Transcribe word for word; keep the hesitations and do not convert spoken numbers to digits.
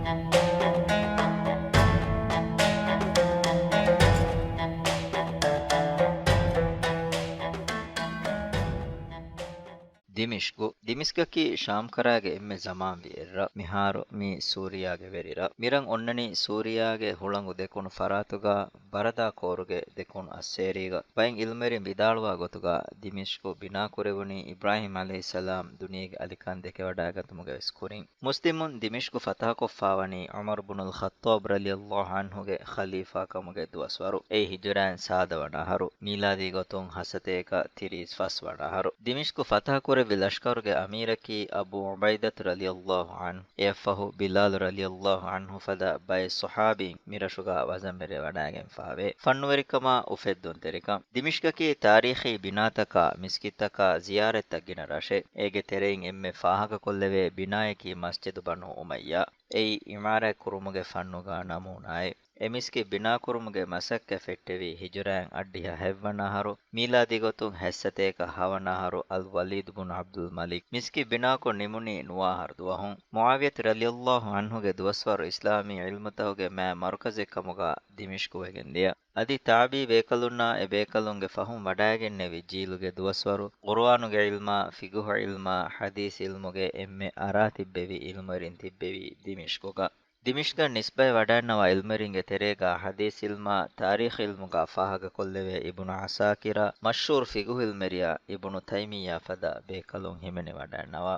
ދިމިޝްގު. ދިމިޝްގަކީ ޝާމްކަރާގެ އެންމެ ޒަމާންވީ އެއްރަށް. މިހާރު މީ ސޫރިޔާގެ ވެރިރަށް. މިރަށް އޮންނަނީ ސޫރިޔާގެ ހުޅަނގު ދެކުނު ފަރާތުގަ ބަރަދާ ކޯރުގެ ދެކުނު އައްސޭރީގަ. ބައެއް އިލްމެރިން ވިދާޅުވާ ގޮތުގަ ދިމިޝްގު ބިނާކުރެވުނީ އިބްރާހީމް ޢަލައިހިއްސަލާމް ދުނިޔޭގެ އަލިކަން ދެކެވަޑައިގަތުމުގެ ވެސް ކުރިން. މުސްލިމުން ދިމިޝްގު ފަތަހަކޮށްފާވަނީ ޢުމަރު ބުނުލް ޚައްޠާބް ރަޟިޔައްލާހު ޢަންހުގެ ޚަލީފާކަމުގެ ދުވަސްވަރު. އެއީ ހިޖުރައިން ސާދަ ވަނަ އަހަރު، މީލާދީ ގޮތުން ހަސަތޭކަ ތިރީސް ފަސް ވަނަ އަހަރު. ދިމިޝްގު ފަތަހަކުރެއްވި ލަޝްކަރުގެ އަމީރަކީ އަބޫ ޢުބައިދަތު ރަޟިޔައްލާހު ޢަންހު. އެއަށްފަހު ބިލާލު ރަޟިޔައްލާހު ޢަންހު ފަދަ ބައެއް ޞަޙާބީން މިރަށުގަ ވަޒަންވެރިވެވަޑައިގެންފާވޭ. ފަންނުވެރިކަމާ އުފެއްދުންތެރިކަން. ދިމިޝްގަކީ ތާރީޚީ ބިނާތަކާ، މިސްކިތްތަކާ ޒިޔާރަތްތައް ގިނަ ރަށެއް. އޭގެ ތެރެއިން އެންމެ ފާހަގަކޮށްލެވޭ ބިނާޔަކީ މަސްޖިދު ބަނޫ އުމައްޔާ. އެއީ ޢިމާރާތް ކުރުމުގެ ފަންނުގަ ނަމޫނާއެއް. އެ މިސްކިތް ބިނާކުރުމުގެ މަސައްކަތް ފެއްޓެވީ ހިޖުރައިން އަށްޑިހަ ހަތްވަނަ އަހަރު، މީލާދީ ގޮތުން ހަތްސަތޭކަ ހަވަނަ އަހަރު އަލްވަލީދު ބުނު ޢަބްދުލް މަލިކް. މިސްކިތް ބިނާކޮށް ނިމުނީ ނުވަ އަހަރު ދުވަހުން. މުޢާވިޔަތު ރަޟިޔައްލާހު ޢަންހުގެ ދުވަސްވަރު އިސްލާމީ ޢިލްމުތަކުގެ މާތް މަރުކަޒެއްކަމުގަ ދިމިޝްގު ވެގެންދިޔަ. އަދި ތާބިޢީ ބޭކަލުންނާ އެ ބޭކަލުންގެ ފަހުން ވަޑައިގެންނެވި ޖީލުގެ ދުވަސްވަރު ޤުރުއާނުގެ ޢިލްމާ، ފިޤުހު ޢިލްމާ، ޙަދީޘް ޢިލްމުގެ އެންމެ އަރާ ތިއްބެވި ޢިލްމުވެރިން ތިއްބެވީ ދިމިޝްގުގަ. ދިމިޝްގަށް ނިސްބަތް ވަޑައިންނަވާ ޢިލްމުވެރިންގެ ތެރޭގަ ޙަދީޘް ޢިލްމާ، ތާރީޚު ޢިލްމުގަ ފާހަގަކޮށްލެވޭ އިބްނު ޢަސާކިރާ، މަޝްހޫރު ފިޤުހު ޢިލްމުވެރިޔާ އިބްނު ތައިމިއްޔާ ފަދަ ބޭކަލުން ހިމެނިވަޑައިންނަވާ.